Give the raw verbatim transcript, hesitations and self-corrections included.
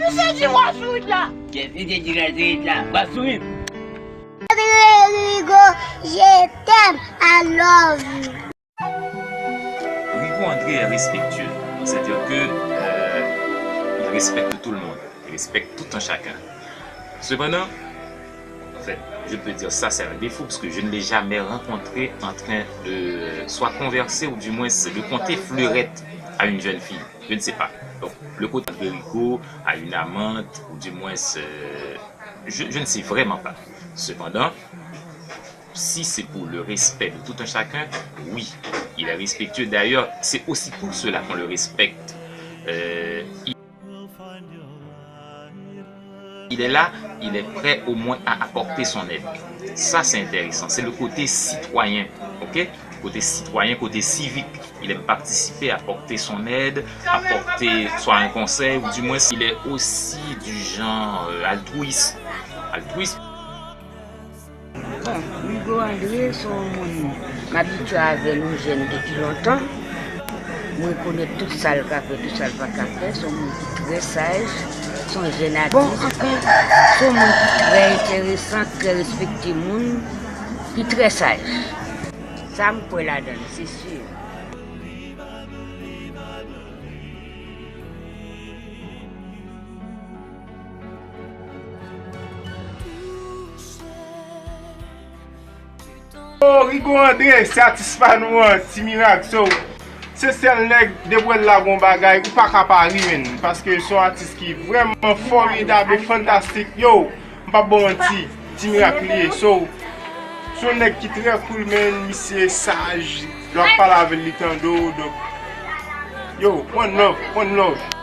Misye di w ap sourit la. Kèt li te di l ap sourit la. W ap sourit. Rodrigo, je t'aime, I love you. Rico André est respectueux, c'est-à-dire que euh, il respecte tout le monde, il respecte tout un chacun. Cependant, en fait, je peux dire ça, c'est un défaut, parce que je ne l'ai jamais rencontré en train de soit converser ou du moins de compter fleurette à une jeune fille. Je ne sais pas. Donc, le côté André Rico a une amante, ou du moins, euh, je, je ne sais vraiment pas. Cependant, si c'est pour le respect de tout un chacun, oui, il est respectueux. D'ailleurs, c'est aussi pour cela qu'on le respecte. Euh, il, il est là, il est prêt au moins à apporter son aide. Ça, c'est intéressant. C'est le côté citoyen, ok? Côté citoyen, côté civique. Il aime participer, apporter son aide, apporter soit un conseil, ou du moins, il est aussi du genre euh, altruiste. Altruiste. Bon, Rigo André se yon moun m abitye avè l, yon jèn depi lontan. M rekonèt tout sa l ka fè, tout sa l pa ka fè. Se yon moun ki trè saj, se yon jèn atis. Bon, anfen, se yon moun ki trè enteresan, ki trè respekte moun, ki trè saj. Sa m kwè ladan l, se si. Oh, Rigo André, se atis pa nou an, Ti Mirak. So, se sèl nèg, depi w wè l la gon bagay, ou pa ka pa ri, menn. Paske se yon atis ki vrèman fòmidab e fantastik. Yo, m p ap ba w manti, Ti Mirak li ye. So, se yon nèg ki trè cool, menn, misye saj. Lè w ap pale avè l, li tande w. Donk, yo, one love, one love.